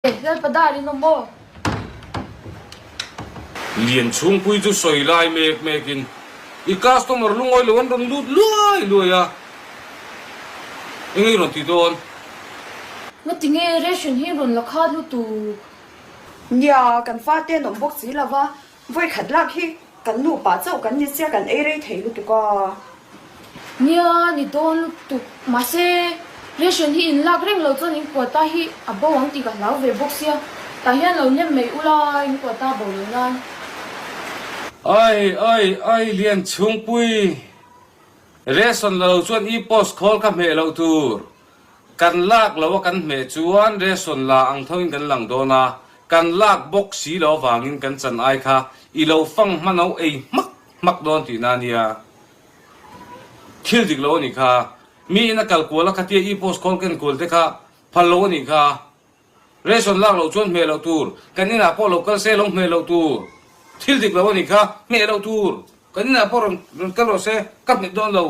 Lalpa dar in awm aw. Lian chhungpui chu sawi lai mek mekin i customer lungawi lo an rawn lut luai luai a, enge i rawn ti dawn? Ngati nge ration hi rawn la khat lutuk? Nia, kan fate an awm bawk si lo va, Vawi khat lak hi kan nupa chauh kan ni sia kan ei rei thei lutuk a. Nia ni dawn lutuk mahse ration hi in lak reng lo chuan in quota hi a bo ang tih ka hlau ve bawk sia tah hian lo nem mai ula in quota bo lo nan. Ai ai ai Lianchhungpui ration la lo chuan i post khawl ka hmeh loh tur. Kan lak lo a kan hmeh chuan ration la ang tho in kan lang dawn a, kan lak bawk si lo avangin kan chan ai kha i lo fang hman ho ei hmak hmak dawn tihna a nia. Thil dik lo a nih kha. Mi in a kal kual a khatia i post khawl ken kual te kha phal lo a nih kha. Ration lak loh chuan hmeh loh tur, kan inah pawh lo kal se lo hmeh loh tur. Thil dik lo a nih kha, hmeh loh tur. Kan inah pawh rawn rawn kal rawh se, ka hmet dawn lo.